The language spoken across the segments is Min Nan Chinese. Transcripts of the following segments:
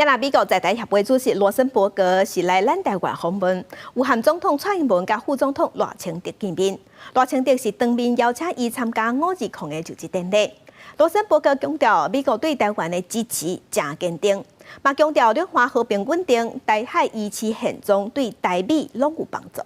今仔美國在台協會主席羅森伯格是來咱台灣訪問，有和總統蔡英文佮副總統賴清德見面。賴清德是當面邀請伊參加520的就職典禮。羅森伯格強調，美國對台灣的支持誠堅定，嘛強調兩岸和平穩定、台海維持現狀對台美攏有幫助。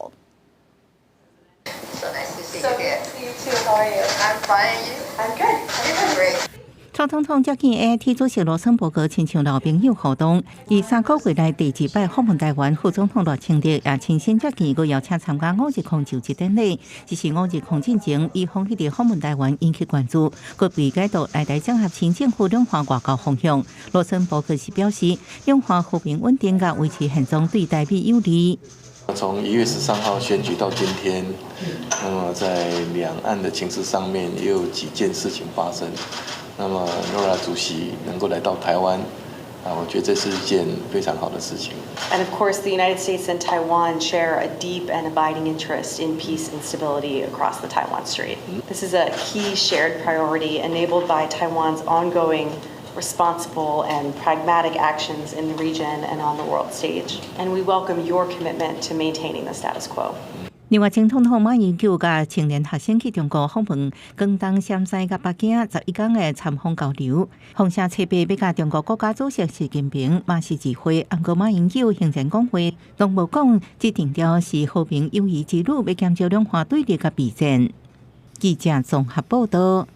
So nice to see you again. You too. How are you? I'm fine. You? I'm good. I'm great. 蔡總統接見 AIT 主席羅森伯格，親像老朋友互動。伊3個月內第二擺訪問台灣，副總統賴清德也親身接見，閣邀請參加520就職典禮。這是520進前，伊訪彼訪問台灣引起關注，閣被解讀來台整合新政府兩岸外交方向。羅森伯格是表示，兩岸和平穩定佮維持現狀對台美有利。從1月13號選舉到今天，那麼在兩岸的情勢上面也有幾件事情發生。那麼羅拉主席能夠來到台灣，啊，我覺得這是一件非常好的事情。 And of course, the United States and Taiwan share a deep and abiding interest in peace and stability across the Taiwan Strait. This is a key shared priority enabled by Taiwan's ongoing responsible and pragmatic actions in the region and on the world stage. And we welcome your commitment to maintaining the status quo. 另外，前總統馬英九佮青年學生去中國訪問，廣東、陝西佮北京11天的參訪交流。風聲吹欲共中國國家主席習近平嘛是聚會，毋過馬英九行前講話，攏無講這定調是和平友誼之旅，欲減少兩岸對立佮備戰。記者綜合報道。